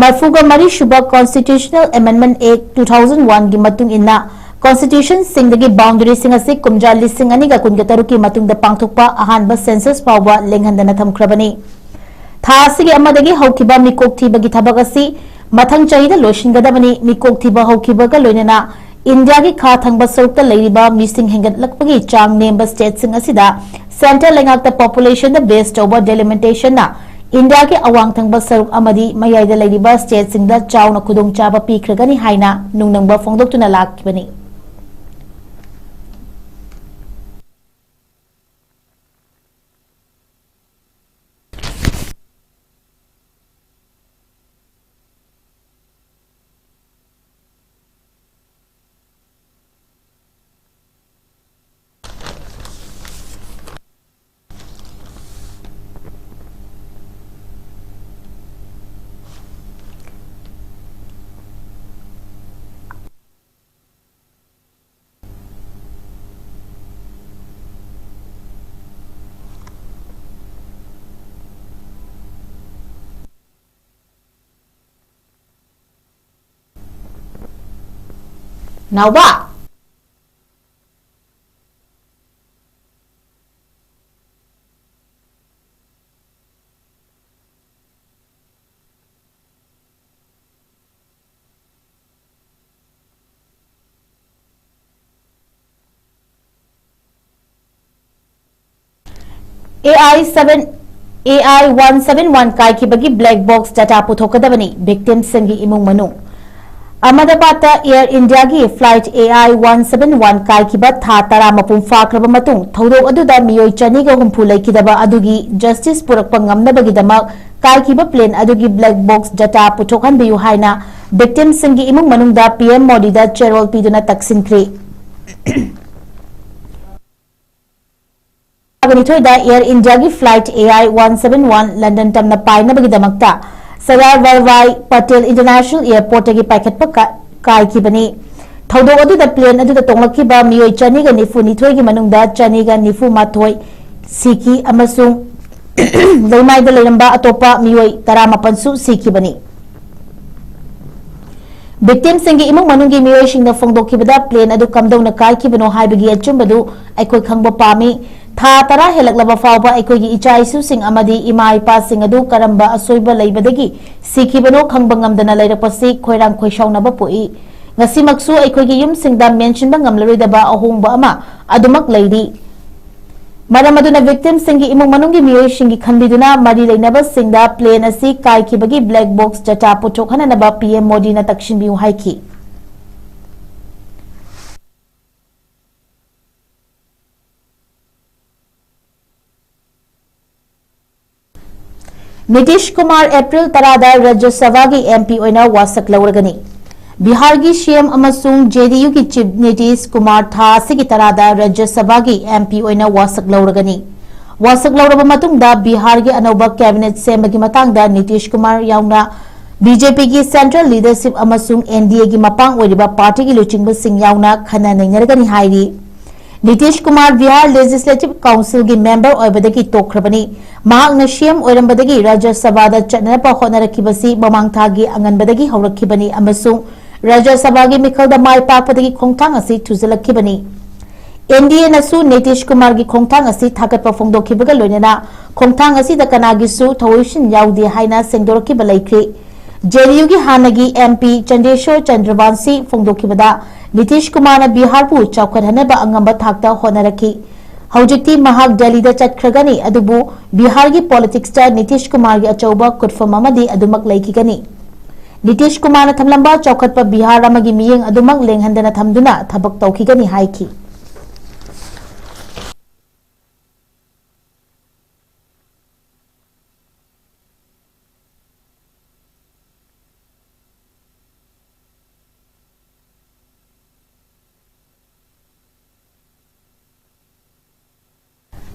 ꯃꯔꯤꯐꯨꯒ ꯃꯔꯤ ꯁꯨꯕ Constitutional Amendment Act two thousand oneꯒꯤ ꯃꯇꯨꯡ ꯏꯟꯅ constitutionꯁꯤꯡꯗꯒꯤ boundaryꯁꯤꯡ ꯑꯁꯤ ꯀꯨꯝꯖꯥ ꯂꯤꯁꯤꯡ ꯑꯅꯤꯒ ꯀꯨꯟꯒ ꯇꯔꯨꯛꯀꯤ ꯃꯇꯨꯡꯗ ꯄꯥꯡꯊꯣꯛꯄ ꯑꯍꯥꯟꯕ census ꯐꯥꯎꯕ ꯂꯦꯡꯍꯟꯗꯅ ꯊꯝꯈ꯭ꯔꯕꯅꯤ꯫ ꯊꯥ ꯑꯁꯤꯒꯤ ꯑꯃꯗꯒꯤ ꯍꯧꯈꯤꯕ ꯃꯤꯀꯣꯛ ꯊꯤꯕꯒꯤ ꯊꯕꯛ ꯑꯁꯤ ꯃꯊꯪ ꯆꯍꯤꯗ ꯂꯣꯏꯁꯤꯟꯒꯗꯕꯅꯤ꯫ ꯃꯤꯀꯣꯛ ꯊꯤꯕ ꯍꯧꯈꯤꯕꯒ ꯂꯣꯏꯅꯅ ꯏꯟꯗꯤꯌꯥꯒꯤ ꯈꯥ ꯊꯪꯕ ꯁꯔꯨꯛꯇ ꯂꯩꯔꯤꯕ ꯃꯤꯁꯤꯡ ꯍꯦꯟꯒꯠꯂꯛꯄꯒꯤ ꯆꯥꯡ ꯅꯦꯝꯕ stateꯁꯤꯡ ꯑꯁꯤꯗ centre ꯂꯩꯉꯥꯛꯇ populationꯗ base ꯇꯧꯕ delimitationꯅ ꯏꯟꯗꯤꯌꯥꯒꯤ ꯑꯋꯥꯡ ꯊꯪꯕ ꯁꯔꯨꯛ ꯑꯃꯗꯤ ꯃꯌꯥꯏꯗ ꯂꯩꯔꯤꯕ stateꯁꯤꯡꯗ ꯆꯥꯎꯅ ꯈꯨꯗꯣꯡꯆꯥꯕ ꯄꯤꯈ꯭ꯔꯒꯅꯤ ꯍꯥꯏꯅ ꯅꯨꯡꯅꯪꯕ ꯐꯣꯡꯗꯣꯛꯇꯨꯅ ꯂꯥꯛꯈꯤꯕꯅꯤ꯫ ꯅꯥꯎꯕ꯫ AI seven, AI one seven one ꯀꯥꯏꯈꯤꯕꯒꯤ black box data ꯄꯨꯊꯣꯛꯀꯗꯕꯅꯤ, victimꯁꯤꯡꯒꯤ ꯏꯃꯨꯡ ꯃꯅꯨꯡ꯫ ꯑꯍꯃꯗꯥꯕꯥꯗꯇ Air Indiaꯒꯤ flight AI one seven one ꯀꯥꯏꯈꯤꯕ ꯊꯥ ꯇꯔꯥ ꯃꯄꯨꯡ ꯐꯥꯈ꯭ꯔꯕ ꯃꯇꯨꯡ, ꯊꯧꯗꯣꯛ ꯑꯗꯨꯗ ꯃꯤꯑꯣꯏ ꯆꯅꯤꯒ ꯍꯨꯝꯐꯨ ꯂꯩꯈꯤꯗꯕ ꯑꯗꯨꯒꯤ justice ꯄꯨꯔꯛꯄ ꯉꯝꯅꯕꯒꯤꯗꯃꯛ ꯀꯥꯏꯈꯤꯕ plane ꯑꯗꯨꯒꯤ black box data ꯄꯨꯊꯣꯛꯍꯟꯕꯤꯌꯨ ꯍꯥꯏꯅ victimꯁꯤꯡꯒꯤ ꯏꯃꯨꯡ ꯃꯅꯨꯡꯗ PM ꯃꯣꯗꯤꯗ ꯆꯦꯔꯣꯜ ꯄꯤꯗꯨꯅ ꯇꯛꯁꯤꯟꯈ꯭ꯔꯤ꯫ ꯅꯤꯊꯣꯏꯗ Air Indiaꯒꯤ flight AI one seven one London ꯇꯝꯅ ꯄꯥꯏꯅꯕꯒꯤꯗꯃꯛꯇ ꯁꯔꯗꯥꯔ ꯚꯜꯚꯥꯏ ꯄꯇꯦꯜ International Airportꯇꯒꯤ ꯄꯥꯏꯈꯠꯄ ꯀꯥ-, ꯀꯥꯏꯈꯤꯕꯅꯤ꯫ ꯊꯧꯗꯣꯛ ꯑꯗꯨꯗ plane ꯑꯗꯨꯗ ꯇꯣꯡꯂꯛꯈꯤꯕ ꯃꯤꯑꯣꯏ ꯆꯅꯤꯒ ꯅꯤꯐꯨ ꯅꯤꯊꯣꯏꯒꯤ ꯃꯅꯨꯡꯗ ꯆꯅꯤꯒ ꯅꯤꯐꯨ ꯃꯥꯊꯣꯏ ꯁꯤꯈꯤ ꯑꯃꯁꯨꯡ ꯂꯩꯃꯥꯏꯗ ꯂꯩꯔꯝꯕ ꯑꯇꯣꯞꯄ ꯃꯤꯑꯣꯏ ꯇꯔꯥ ꯃꯥꯄꯟꯁꯨ ꯁꯤꯈꯤꯕꯅꯤ꯫ Victimꯁꯤꯡꯒꯤ ꯏꯃꯨꯡ ꯃꯅꯨꯡꯒꯤ ꯃꯤꯑꯣꯏꯁꯤꯡꯅ ꯐꯣꯡꯗꯣꯛꯈꯤꯕꯗ, plane ꯑꯗꯨ ꯀꯝꯗꯧꯅ ꯀꯥꯏꯈꯤꯕꯅꯣ ꯍꯥꯏꯕꯒꯤ ꯑꯆꯨꯝꯕꯗꯨ ꯑꯩꯈꯣꯏ ꯈꯪꯕ ꯄꯥꯝꯃꯤ꯫ ꯊꯥ ꯇꯔꯥ ꯍꯦꯜꯂꯛꯂꯕ ꯐꯥꯎꯕ ꯑꯩꯈꯣꯏꯒꯤ ꯏꯆꯥ ꯏꯁꯨꯁꯤꯡ ꯑꯃꯗꯤ ꯏꯃꯥ ꯏꯄꯥꯁꯤꯡ ꯑꯗꯨ ꯀꯔꯝꯕ ꯑꯁꯣꯏꯕ ꯂꯩꯕꯗꯒꯤ ꯁꯤꯈꯤꯕꯅꯣ ꯈꯪꯕ ꯉꯝꯗꯅ ꯂꯩꯔꯛꯄꯁꯤ ꯈꯣꯏꯔꯥꯡ ꯈꯣꯏꯁꯥꯎꯅꯕ ꯄꯣꯛꯏ꯫ ꯉꯁꯤꯃꯛꯁꯨ ꯑꯩꯈꯣꯏꯒꯤ ꯌꯨꯝꯁꯤꯡꯗ ꯃꯦꯟꯁꯤꯟꯕ ꯉꯝꯂꯔꯣꯏꯗꯕ ꯑꯍꯣꯡꯕ ꯑꯃ ꯑꯗꯨꯃꯛ ꯂꯩꯔꯤ꯫ ꯃꯔꯝ ꯑꯗꯨꯅ victimꯁꯤꯡꯒꯤ ꯏꯃꯨꯡ ꯃꯅꯨꯡꯒꯤ ꯃꯤꯑꯣꯏꯁꯤꯡꯒꯤ ꯈꯟꯕꯤꯗꯨꯅ ꯃꯔꯤ ꯂꯩꯅꯕꯁꯤꯡꯗ plane ꯑꯁꯤ ꯀꯥꯏꯈꯤꯕꯒꯤ black box data ꯄꯨꯊꯣꯛꯍꯟꯅꯅꯕ PM ꯃꯣꯗꯤꯅ ꯇꯛꯁꯤꯟꯕꯤꯌꯨ ꯍꯥꯏꯈꯤ꯫ ꯅꯤꯇꯤꯁ ꯀꯨꯃꯥꯔ April ꯇꯔꯥꯗ ꯔꯥꯖ꯭ꯌ ꯁꯚꯥꯒꯤ MP ꯑꯣꯏꯅ ꯋꯥꯁꯛ ꯂꯧꯔꯒꯅꯤ꯫ ꯕꯤꯍꯥꯔꯒꯤ CM ꯑꯃꯁꯨꯡ JDUꯒꯤ chief ꯅꯤꯇꯤꯁ ꯀꯨꯃꯥꯔ ꯊꯥ ꯑꯁꯤꯒꯤ ꯇꯔꯥꯗ ꯔꯥꯖ꯭ꯌ ꯁꯚꯥꯒꯤ MP ꯑꯣꯏꯅ ꯋꯥꯁꯛ ꯂꯧꯔꯒꯅꯤ꯫ ꯋꯥꯁꯛ ꯂꯧꯔꯕ ꯃꯇꯨꯡꯗ ꯕꯤꯍꯥꯔꯒꯤ ꯑꯅꯧꯕ cabinet ꯁꯦꯝꯕꯒꯤ ꯃꯇꯥꯡꯗ ꯅꯤꯇꯤꯁ ꯀꯨꯃꯥꯔ ꯌꯥꯎꯅ BJPꯒꯤ central leadership ꯑꯃꯁꯨꯡ NDAꯒꯤ ꯃꯄꯥꯡ ꯑꯣꯏꯔꯤꯕ partyꯒꯤ ꯂꯨꯆꯤꯡꯕꯁꯤꯡ ꯌꯥꯎꯅ ꯈꯟꯅ ꯅꯩꯅꯔꯒꯅꯤ ꯍꯥꯏꯔꯤ꯫ Nitish Kumar Bihar Legislative Councilꯒꯤ member ꯑꯣꯏꯕꯗꯒꯤ ꯇꯣꯛꯈ꯭ꯔꯕꯅꯤ꯫ ꯃꯍꯥꯛꯅ CM ꯑꯣꯏꯔꯝꯕꯗꯒꯤ ꯔꯥꯖ꯭ꯌ ꯁꯚꯥꯗ ꯆꯠꯅꯅꯕ ꯍꯣꯠꯅꯔꯛꯈꯤꯕꯁꯤ ꯃꯃꯥꯡ ꯊꯥꯒꯤ ꯑꯉꯟꯕꯗꯒꯤ ꯍꯧꯔꯛꯈꯤꯕꯅꯤ ꯑꯃꯁꯨꯡ ꯔꯥꯖ꯭ꯌ ꯁꯚꯥꯒꯤ ꯃꯤꯈꯜꯗ ꯃꯥꯏ ꯄꯥꯛꯄꯗꯒꯤ ꯈꯣꯡꯊꯥꯡ ꯑꯁꯤ ꯊꯨꯖꯤꯜꯂꯛꯈꯤꯕꯅꯤ꯫ ꯑꯦꯟ ꯗꯤ ꯑꯦꯅꯁꯨ ꯅꯤꯇꯤꯁ ꯀꯨꯃꯥꯔꯒꯤ ꯈꯣꯡꯊꯥꯡ ꯑꯁꯤ ꯊꯥꯒꯠꯄ ꯐꯣꯡꯗꯣꯛꯈꯤꯕꯒ ꯂꯣꯏꯅꯅ ꯈꯣꯡꯊꯥꯡ ꯑꯁꯤꯗ ꯀꯅꯥꯒꯤꯁꯨ ꯊꯧꯑꯣꯏꯁꯤꯟ ꯌꯥꯎꯗꯦ ꯍꯥꯏꯅ ꯁꯦꯡꯗꯣꯔꯛꯈꯤꯕ ꯂꯩꯈ꯭ꯔꯦ꯫ ꯖꯦ ꯗꯤ ꯌꯨꯒꯤ ꯍꯥꯟꯅꯒꯤ ꯑꯦꯝ ꯄꯤ ꯆꯟꯗ꯭ꯔꯦꯁꯣꯔ ꯆꯟꯗ꯭ꯔꯕꯥꯟꯁꯤ ꯐꯣꯡꯗꯣꯛꯈꯤꯕꯗ, ꯅꯤꯇꯤꯁ ꯀꯨꯃꯥꯔꯅ ꯕꯤꯍꯥꯔꯕꯨ ꯆꯥꯎꯈꯠꯍꯟꯅꯕ ꯑꯉꯝꯕ ꯊꯥꯛꯇ ꯍꯣꯠꯅꯔꯛꯈꯤ꯫ ꯍꯧꯖꯤꯛꯇꯤ ꯃꯍꯥꯛ ꯗꯦꯜꯂꯤꯗ ꯆꯠꯈ꯭ꯔꯒꯅꯤ, ꯑꯗꯨꯕꯨ ꯕꯤꯍꯥꯔꯒꯤ ꯄꯣꯂꯤꯇꯤꯛꯁꯇ ꯅꯤꯇꯤꯁ ꯀꯨꯃꯥꯔꯒꯤ ꯑꯆꯧꯕ ꯈꯨꯠꯐꯝ ꯑꯃꯗꯤ ꯑꯗꯨꯃꯛ ꯂꯩꯈꯤꯒꯅꯤ꯫ ꯅꯤꯇꯤꯁ ꯀꯨꯃꯥꯔꯅ ꯊꯝꯂꯝꯕ ꯆꯥꯎꯈꯠꯄ ꯕꯤꯍꯥꯔ ꯑꯃꯒꯤ ꯃꯤꯠꯌꯦꯡ ꯑꯗꯨꯃꯛ ꯂꯦꯡꯍꯟꯗꯅ ꯊꯝꯗꯨꯅ ꯊꯕꯛ ꯇꯧꯈꯤꯒꯅꯤ ꯍꯥꯏꯈꯤ꯫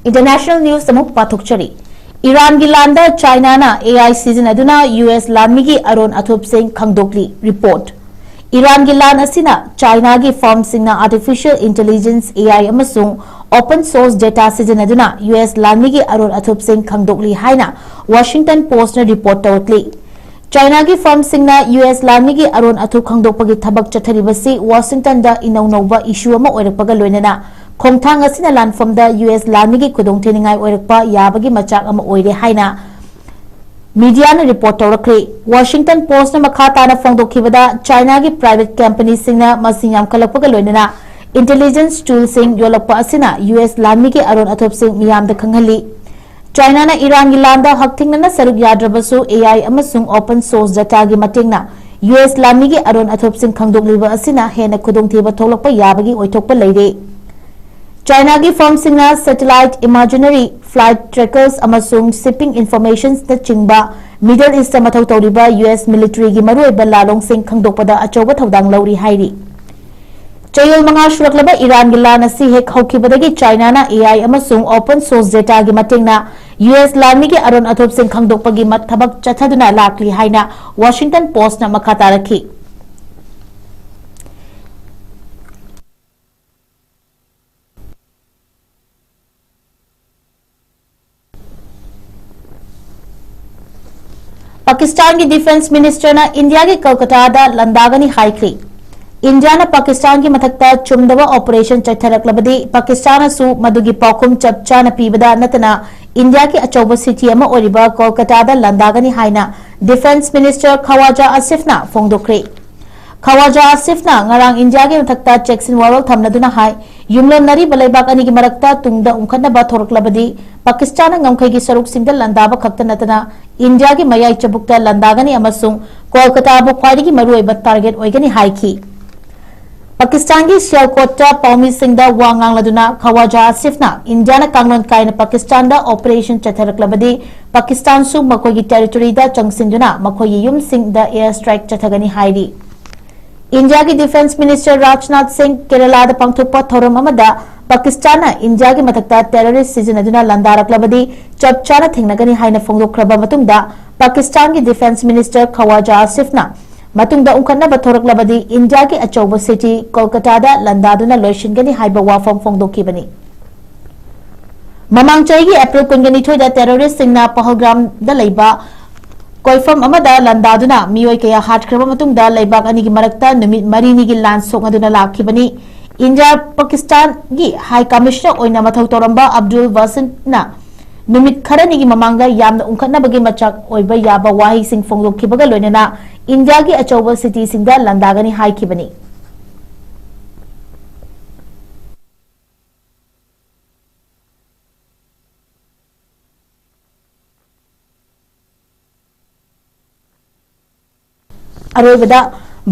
International news ꯑꯃꯨꯛ ꯄꯥꯊꯣꯛꯆꯔꯤ꯫ ꯏꯔꯥꯟꯒꯤ ꯂꯥꯟꯗ ꯆꯥꯏꯅꯥꯅ ꯑꯦ ꯑꯥꯏ ꯁꯤꯖꯤꯟꯅꯗꯨꯅ ꯌꯨ ꯑꯦꯁ ꯂꯥꯟꯃꯤꯒꯤ ꯑꯔꯣꯟ ꯑꯊꯨꯞꯁꯤꯡ ꯈꯪꯗꯣꯛꯂꯤ꯫ ꯔꯤꯄꯣꯔꯠ꯫ ꯏꯔꯥꯟꯒꯤ ꯂꯥꯟ ꯑꯁꯤꯅ ꯆꯥꯏꯅꯥꯒꯤ ꯐꯥꯔꯝꯁꯤꯡꯅ artificial intelligence, ꯑꯦ ꯑꯥꯏ, ꯑꯃꯁꯨꯡ open source data ꯁꯤꯖꯤꯟꯅꯗꯨꯅ ꯌꯨ ꯑꯦꯁ ꯂꯥꯟꯃꯤꯒꯤ ꯑꯔꯣꯟ ꯑꯊꯨꯞꯁꯤꯡ ꯈꯪꯗꯣꯛꯂꯤ ꯍꯥꯏꯅ ꯋꯥꯁꯤꯡꯇꯟ ꯄꯣꯁ꯭ꯠꯅ ꯔꯤꯄꯣꯔꯠ ꯇꯧꯔꯛꯂꯤ꯫ ꯆꯥꯏꯅꯥꯒꯤ ꯐꯥꯔꯝꯁꯤꯡꯅ ꯌꯨ ꯑꯦꯁ ꯂꯥꯟꯃꯤꯒꯤ ꯑꯔꯣꯟ ꯑꯊꯨꯞ ꯈꯪꯗꯣꯛꯄꯒꯤ ꯊꯕꯛ ꯆꯠꯊꯔꯤꯕꯁꯤ ꯋꯥꯁꯤꯡꯇꯟꯗ ꯏꯅꯧ ꯅꯧꯕ ꯏꯁꯨ ꯑꯃ ꯑꯣꯏꯔꯛꯄꯒ ꯂꯣꯏꯅꯅ ꯈꯣꯡꯊꯥꯡ ꯑꯁꯤꯅ ꯂꯥꯟꯐꯝꯗ ꯌꯨ ꯑꯦꯁ ꯂꯥꯟꯃꯤꯒꯤ ꯈꯨꯗꯣꯡꯊꯤꯅꯤꯡꯉꯥꯏ ꯑꯣꯏꯔꯛꯄ ꯌꯥꯕꯒꯤ ꯃꯆꯥꯛ ꯑꯃ ꯑꯣꯏꯔꯦ ꯍꯥꯏꯅ ꯃꯤꯗꯤꯌꯥꯅ ꯔꯤꯄꯣꯔꯠ ꯇꯧꯔꯛꯈ꯭ꯔꯦ꯫ ꯋꯥꯁꯤꯡꯇꯟ ꯄꯣꯁ꯭ꯠꯅ ꯃꯈꯥ ꯇꯥꯅ ꯐꯣꯡꯗꯣꯛꯈꯤꯕꯗ, ꯆꯥꯏꯅꯥꯒꯤ ꯄ꯭ꯔꯥꯏꯚꯦꯠ ꯀꯝꯄꯅꯤꯁꯤꯡꯅ ꯃꯁꯤꯡ ꯌꯥꯝꯈꯠꯂꯛꯄꯒ ꯂꯣꯏꯅꯅ intelligence toolꯁꯤꯡ ꯌꯣꯜꯂꯛꯄ ꯑꯁꯤꯅ ꯌꯨ ꯑꯦꯁ ꯂꯥꯟꯃꯤꯒꯤ ꯑꯔꯣꯟ ꯑꯊꯨꯞꯁꯤꯡ ꯃꯤꯌꯥꯝꯗ ꯈꯪꯍꯜꯂꯤ꯫ ꯆꯥꯏꯅꯥꯅ ꯏꯔꯥꯟꯒꯤ ꯂꯥꯟꯗ ꯍꯛꯊꯦꯡꯅꯅ ꯁꯔꯨꯛ ꯌꯥꯗ꯭ꯔꯕꯁꯨ, ꯑꯦ ꯑꯥꯏ ꯑꯃꯁꯨꯡ open source dataꯒꯤ ꯃꯇꯦꯡꯅ ꯌꯨ ꯑꯦꯁ ꯂꯥꯟꯃꯤꯒꯤ ꯑꯔꯣꯟ ꯑꯊꯨꯞꯁꯤꯡ ꯈꯪꯗꯣꯛꯂꯤꯕ ꯑꯁꯤꯅ ꯍꯦꯟꯅ ꯈꯨꯗꯣꯡꯊꯤꯕ ꯊꯣꯛꯂꯛꯄ ꯌꯥꯕꯒꯤ ꯑꯣꯏꯊꯣꯛꯄ ꯂꯩꯔꯦ꯫ ꯆꯥꯏꯅꯥꯒꯤ ꯐꯥꯔꯝꯁꯤꯡꯅ satellite, imaginary flight trackers ꯑꯃꯁꯨꯡ shipping informationsꯅꯆꯤꯡꯕ Middle Eastꯇ ꯃꯊꯧ ꯇꯧꯔꯤꯕ ꯌꯨ ꯑꯦꯁ militaryꯒꯤ ꯃꯔꯨꯑꯣꯏꯕ ꯂꯥꯂꯣꯡꯁꯤꯡ ꯈꯪꯗꯣꯛꯄꯗ ꯑꯆꯧꯕ ꯊꯧꯗꯥꯡ ꯂꯧꯔꯤ ꯍꯥꯏꯔꯤ꯫ ꯆꯌꯣꯜ ꯃꯉꯥ ꯁꯨꯔꯛꯂꯕ ꯏꯔꯥꯟꯒꯤ ꯂꯥꯟ ꯑꯁꯤ ꯍꯦꯛ ꯍꯧꯈꯤꯕꯗꯒꯤ ꯆꯥꯏꯅꯥꯅ ꯑꯦ ꯑꯥꯏ ꯑꯃꯁꯨꯡ open source dataꯒꯤ ꯃꯇꯦꯡꯅ ꯌꯨ ꯑꯦꯁ ꯂꯥꯟꯃꯤꯒꯤ ꯑꯔꯣꯟ ꯑꯊꯨꯞꯁꯤꯡ ꯈꯪꯗꯣꯛꯄꯒꯤ ꯃ-, ꯊꯕꯛ ꯆꯠꯊꯗꯨꯅ ꯂꯥꯛꯂꯤ ꯍꯥꯏꯅ ꯋꯥꯁꯤꯡꯇꯟ ꯄꯣꯁ꯭ꯠꯅ ꯃꯈꯥ ꯇꯥꯔꯛꯈꯤ꯫ ꯄꯥꯀꯤꯁꯇꯥꯟꯒꯤ ꯗꯤꯐꯦꯟꯁ ꯃꯤꯅꯤꯁꯇꯔꯅ ꯏꯟꯗꯤꯌꯥꯒꯤ ꯀꯜꯀꯇꯥꯗ ꯂꯥꯟꯗꯥꯒꯅꯤ ꯍꯥꯏꯈ꯭ꯔꯤ꯫ ꯏꯟꯗꯤꯌꯥꯅ ꯄꯥꯀꯤꯁꯇꯥꯟꯒꯤ ꯃꯊꯛꯇ ꯆꯨꯝꯗꯕ ꯑꯣꯄꯔꯦꯁꯟ ꯆꯠꯊꯔꯛꯂꯕꯗꯤ ꯄꯥꯀꯤꯁꯇꯥꯟꯅꯁꯨ ꯃꯗꯨꯒꯤ ꯄꯥꯎꯈꯨꯝ ꯆꯞ ꯆꯥꯅ ꯄꯤꯕꯗ ꯅꯠꯇꯅ ꯏꯟꯗꯤꯌꯥꯒꯤ ꯑꯆꯧꯕ ꯁꯤꯇꯤ ꯑꯃ ꯑꯣꯏꯔꯤꯕ ꯀꯣꯜꯀꯇꯥꯗ ꯂꯥꯟꯗꯥꯒꯅꯤ ꯍꯥꯏꯅ ꯗꯤꯐꯦꯟꯁ ꯃꯤꯅꯤꯁꯇꯔ ꯈꯋꯥꯖꯥ ꯑꯁꯤꯐꯅ ꯐꯣꯡꯗꯣꯛꯈ꯭ꯔꯦ꯫ ꯈꯋꯥꯖꯥ ꯑꯁꯤꯐꯅ ꯉꯔꯥꯡ ꯏꯟꯗꯤꯌꯥꯒꯤ ꯃꯊꯛꯇ ꯆꯦꯛꯁꯤꯟ ꯋꯥꯔꯣꯜ ꯊꯝꯂꯗꯨꯅ ꯍꯥꯏ, ꯌꯨꯝꯂꯣꯟꯅꯔꯤꯕ ꯂꯩꯕꯥꯛ ꯑꯅꯤꯒꯤ ꯃꯔꯛꯇ ꯇꯨꯡꯗ ꯎꯪꯈꯠꯅꯕ ꯊꯣꯔꯛꯂꯕꯗꯤ ꯄꯥꯀꯤꯁꯇꯥꯟꯅ ꯉꯝꯈꯩꯒꯤ ꯁꯔꯨꯛꯁꯤꯡꯗ ꯂꯥꯟꯗꯥꯕ ꯈꯛꯇ ꯅꯠꯇꯅ ꯏꯟꯗꯤꯌꯥꯒꯤ ꯃꯌꯥꯏ ꯆꯕꯨꯛꯇ ꯂꯥꯟꯗꯥꯒꯅꯤ ꯑꯃꯁꯨꯡ ꯀꯣꯜꯀꯇꯥꯕꯨ ꯈ꯭ꯋꯥꯏꯗꯒꯤ ꯃꯔꯨꯑꯣꯏꯕ ꯇꯥꯔꯒꯦꯠ ꯑꯣꯏꯒꯅꯤ ꯍꯥꯏꯈꯤ꯫ ꯄꯥꯀꯤꯁꯇꯥꯟꯒꯤ ꯁꯤꯌꯥꯜꯀꯣꯠꯇ ꯄꯥꯎꯃꯤꯁꯤꯡꯗ ꯋꯥ ꯉꯥꯡꯂꯗꯨꯅ ꯈꯋꯥꯖꯥ ꯑꯁꯤꯐꯅ ꯏꯟꯗꯤꯌꯥꯅ ꯀꯥꯡꯂꯣꯟ ꯀꯥꯏꯅ ꯄꯥꯀꯤꯁꯇꯥꯟꯗ ꯑꯣꯄꯔꯦꯁꯟ ꯆꯠꯊꯔꯛꯂꯕꯗꯤ ꯄꯥꯀꯤꯁꯇꯥꯟꯁꯨ ꯃꯈꯣꯏꯒꯤ ꯇꯦꯔꯤꯇꯣꯔꯤꯗ ꯆꯪꯁꯤꯟꯗꯨꯅ ꯃꯈꯣꯏꯒꯤ ꯌꯨꯝꯁꯤꯡꯗ ꯑꯦꯌꯔ ꯁ꯭ꯇ꯭ꯔꯥꯏꯛ ꯆꯠꯊꯒꯅꯤ ꯍꯥꯏꯔꯤ꯫ ꯏꯟꯗꯤꯌꯥꯒꯤ ꯗꯤꯐꯦꯟꯁ ꯃꯤꯅꯤꯁꯇꯔ ꯔꯥꯖꯅꯥꯊ ꯁꯤꯡ ꯀꯦꯔꯂꯥꯗ ꯄꯥꯡꯊꯣꯛꯄ ꯊꯧꯔꯝ ꯑꯃꯗ ꯄꯥꯀꯤꯁꯇꯥꯟꯅ ꯏꯟꯗꯤꯌꯥꯒꯤ ꯃꯊꯛꯇ ꯇꯦꯔꯣꯔꯤꯁ ꯁꯤꯖꯤꯟꯅꯗꯨꯅ ꯂꯥꯟꯗꯥꯔꯛꯂꯕꯗꯤ ꯆꯞ ꯆꯥꯅ ꯊꯦꯡꯅꯒꯅꯤ ꯍꯥꯏꯅ ꯐꯣꯡꯗꯣꯛꯈ꯭ꯔꯕ ꯃꯇꯨꯡꯗ ꯄꯥꯀꯤꯁꯇꯥꯟꯒꯤ ꯗꯤꯐꯦꯟꯁ ꯃꯤꯅꯤꯁꯇꯔ ꯈꯋꯥꯖꯥ ꯑꯁꯤꯐꯅ ꯃꯇꯨꯡꯗ ꯎꯪꯈꯠꯅꯕ ꯊꯣꯔꯛꯂꯕꯗꯤ ꯏꯟꯗꯤꯌꯥꯒꯤ ꯑꯆꯧꯕ ꯁꯤꯇꯤ ꯀꯣꯜꯀꯇꯥꯗ ꯂꯥꯟꯗꯥꯗꯨꯅ ꯂꯣꯏꯁꯤꯟꯒꯅꯤ ꯍꯥꯏꯕ ꯋꯥꯐꯝ ꯐꯣꯡꯗꯣꯛꯈꯤꯕꯅꯤ꯫ ꯃꯃꯥꯡ ꯆꯍꯤꯒꯤ ꯑꯦꯄ꯭ꯔꯤꯜ ꯀꯨꯟꯒ ꯅꯤꯊꯣꯏꯗ ꯇꯦꯔꯣꯔꯤꯁꯁꯤꯡꯅ ꯄꯍꯜꯒꯥꯝꯗ ꯂꯩꯕ ꯀꯣꯏꯐꯝ ꯑꯃꯗ ꯂꯥꯟꯗꯥꯗꯨꯅ ꯃꯤꯑꯣꯏ ꯀꯌꯥ ꯍꯥꯠꯈ꯭ꯔꯕ ꯃꯇꯨꯡꯗ ꯂꯩꯕꯥꯛ ꯑꯅꯤꯒꯤ ꯃꯔꯛꯇ ꯅꯨꯃꯤꯠ ꯃꯔꯤꯅꯤꯒꯤ ꯂꯥꯟ ꯁꯣꯛꯅꯗꯨꯅ ꯂꯥꯛꯈꯤꯕꯅꯤ꯫ ꯏꯟꯗꯤꯌꯥ ꯄꯥꯀꯤꯁꯇꯥꯟꯒꯤ ꯍꯥꯏ ꯀꯃꯤꯁꯅꯔ ꯑꯣꯏꯅ ꯃꯊꯧ ꯇꯧꯔꯝꯕ ꯑꯕꯗꯨꯜ ꯕꯥꯁꯤꯠꯅ ꯅꯨꯃꯤꯠ ꯈꯔꯅꯤꯒꯤ ꯃꯃꯥꯡꯗ ꯌꯥꯝꯅ ꯎꯪꯈꯠꯅꯕꯒꯤ ꯃꯆꯥꯛ ꯑꯣꯏꯕ ꯌꯥꯕ ꯋꯥꯍꯩꯁꯤꯡ ꯐꯣꯡꯗꯣꯛꯈꯤꯕꯒ ꯂꯣꯏꯅꯅ ꯏꯟꯗꯤꯌꯥꯒꯤ ꯑꯆꯧꯕ ꯁꯤꯇꯤꯁꯤꯡꯗ ꯂꯥꯟꯗꯥꯒꯅꯤ ꯍꯥꯏꯈꯤꯕꯅꯤ꯫ ꯑꯔꯣꯏꯕꯗ,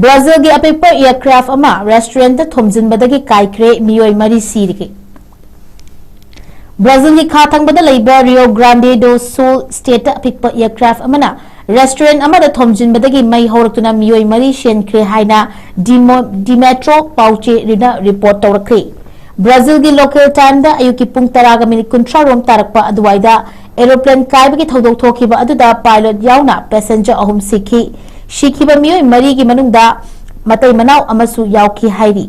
ꯕ꯭ꯔꯥꯖꯤꯜꯒꯤ ꯑꯄꯤꯛꯄ ꯑꯦꯌꯔꯀ꯭ꯔꯥꯐ ꯑꯃ ꯔꯦꯁꯇꯨꯔꯦꯟꯠꯇ ꯊꯣꯝꯖꯤꯟꯕꯗꯒꯤ ꯀꯥꯏꯈ꯭ꯔꯦ, ꯃꯤꯑꯣꯏ ꯃꯔꯤ ꯁꯤꯔꯤ꯫ ꯕ꯭ꯔꯥꯖꯤꯜꯒꯤ ꯈꯥ ꯊꯪꯕꯗ ꯂꯩꯕ ꯔꯤꯑꯣ ꯒ꯭ꯔꯥꯟꯗꯦ ꯗꯣ ꯁꯨꯜ ꯁ꯭ꯇꯦꯠꯇ ꯑꯄꯤꯛꯄ ꯑꯦꯌꯔꯀ꯭ꯔꯥꯐ ꯑꯃꯅ ꯔꯦꯁꯇꯨꯔꯦꯟꯠ ꯑꯃꯗ ꯊꯣꯝꯖꯤꯟꯕꯗꯒꯤ ꯃꯩ ꯍꯧꯔꯛꯇꯨꯅ ꯃꯤꯑꯣꯏ ꯃꯔꯤ ꯁꯤꯍꯟꯈ꯭ꯔꯦ ꯍꯥꯏꯅ ꯗꯤꯃꯣ-, ꯗꯤꯃꯦꯇ꯭ꯔꯣ ꯄꯥꯎꯆꯦꯅ ꯔꯤꯄꯣꯔꯠ ꯇꯧꯔꯛꯈ꯭ꯔꯤ꯫ ꯕ꯭ꯔꯥꯖꯤꯜꯒꯤ ꯂꯣꯀꯦꯜ ꯇꯥꯏꯝꯗ ꯑꯌꯨꯛꯀꯤ ꯄꯨꯡ ꯇꯔꯥꯒ ꯃꯤꯅꯤꯠ ꯀꯨꯟꯊ꯭ꯔꯥ ꯔꯣꯝ ꯇꯥꯔꯛꯄ ꯑꯗꯨꯋꯥꯏꯗ ꯑꯦꯔꯣꯄ꯭ꯂꯦꯟ ꯀꯥꯏꯕꯒꯤ ꯊꯧꯗꯣꯛ ꯊꯣꯛꯈꯤꯕ ꯑꯗꯨꯗ ꯄꯥꯏꯂꯣꯠ ꯌꯥꯎꯅ ꯄꯦꯁꯦꯟꯖꯔ ꯑꯍꯨꯝ ꯁꯤꯈꯤ꯫ ꯁꯤꯈꯤꯕ ꯃꯤꯑꯣꯏ ꯃꯔꯤꯒꯤ ꯃꯅꯨꯡꯗ ꯃꯇꯩ ꯃꯅꯥꯎ ꯑꯃꯁꯨ ꯌꯥꯎꯈꯤ ꯍꯥꯏꯔꯤ꯫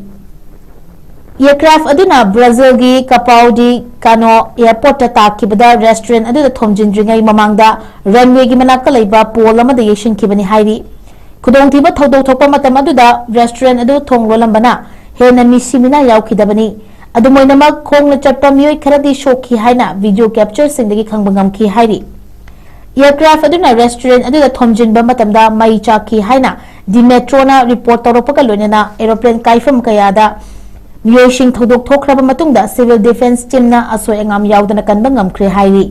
Aircraft ꯑꯗꯨꯅ ꯕ꯭ꯔꯥꯖꯤꯜꯒꯤ ꯀꯄꯥꯎ ꯗꯤ ꯀꯥꯅꯣ airport ꯇ ꯇꯥꯈꯤꯕꯗ restaurant ꯑꯗꯨꯗ ꯊꯣꯝꯖꯤꯟꯗ꯭ꯔꯤꯉꯩ ꯃꯃꯥꯡꯗ runway ꯒꯤ ꯃꯅꯥꯛꯇ ꯂꯩꯕ pole ꯑꯃꯗ ꯌꯩꯁꯤꯟꯈꯤꯕꯅꯤ ꯍꯥꯏꯔꯤ꯫ ꯈꯨꯗꯣꯡꯊꯤꯕ ꯊꯧꯗꯣꯛ ꯊꯣꯛꯄ ꯃꯇꯝ ꯑꯗꯨꯗ restaurant ꯑꯗꯨ ꯊꯣꯡ ꯂꯣꯜꯂꯝꯕꯅ ꯍꯦꯟꯅ ꯃꯤꯁꯤ ꯃꯤꯅꯥ ꯌꯥꯎꯈꯤꯗꯕꯅꯤ꯫ ꯑꯗꯨꯝ ꯑꯣꯏꯅꯃꯛ, ꯈꯣꯡꯅ ꯆꯠꯄ ꯃꯤꯑꯣꯏ ꯈꯔꯗꯤ ꯁꯣꯛꯈꯤ ꯍꯥꯏꯅ video capture ꯁꯤꯡꯗꯒꯤ ꯈꯪꯕ ꯉꯝꯈꯤ ꯍꯥꯏꯔꯤ꯫ Aircraft ꯑꯗꯨꯅ restaurant ꯑꯗꯨꯗ ꯊꯣꯝꯖꯤꯟꯕ ꯃꯇꯝꯗ ꯃꯩ ꯆꯥꯛꯈꯤ ꯍꯥꯏꯅ The Metro ꯅ report ꯇꯧꯔꯛꯄꯒ ꯂꯣꯏꯅꯅ aeroplane ꯀꯥꯏꯐꯝ ꯀꯌꯥꯗ ꯃꯤꯑꯣꯏꯁꯤꯡ ꯊꯧꯗꯣꯛ ꯊꯣꯛꯈ꯭ꯔꯕ ꯃꯇꯨꯡꯗ civil defence team ꯅ ꯑꯁꯣꯏ ꯑꯉꯥꯝ ꯌꯥꯎꯗꯅ ꯀꯟꯕ ꯉꯝꯈ꯭ꯔꯦ ꯍꯥꯏꯔꯤ꯫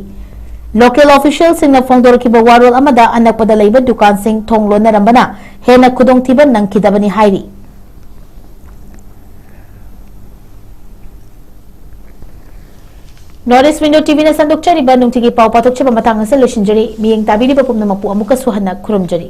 Local official ꯁꯤꯡꯅ ꯐꯣꯡꯗꯣꯔꯛꯈꯤꯕ ꯋꯥꯔꯣꯜ ꯑꯃꯗ ꯑꯅꯛꯄꯗ ꯂꯩꯕ ꯗꯨꯀꯥꯟꯁꯤꯡ ꯊꯣꯡ ꯂꯣꯟꯅꯔꯝꯕꯅ ꯍꯦꯟꯅ ꯈꯨꯗꯣꯡꯊꯤꯕ ꯅꯪꯈꯤꯗꯕꯅꯤ ꯍꯥꯏꯔꯤ꯫ North East Window T V ꯅ ꯁꯟꯗꯣꯛꯆꯔꯤꯕ ꯅꯨꯡꯊꯤꯜꯒꯤ ꯄꯥꯎ ꯄꯥꯊꯣꯛꯆꯕ ꯃꯇꯥꯡ ꯑꯁꯤꯗ ꯂꯣꯏꯁꯤꯟꯖꯔꯤ꯫ ꯃꯤꯠꯌꯦꯡ ꯇꯥꯕꯤꯔꯤꯕ ꯄꯨꯝꯅꯃꯛꯄꯨ ꯑꯃꯨꯛꯀꯁꯨ ꯍꯟꯅ ꯈꯨꯔꯨꯝꯖꯔꯤ꯫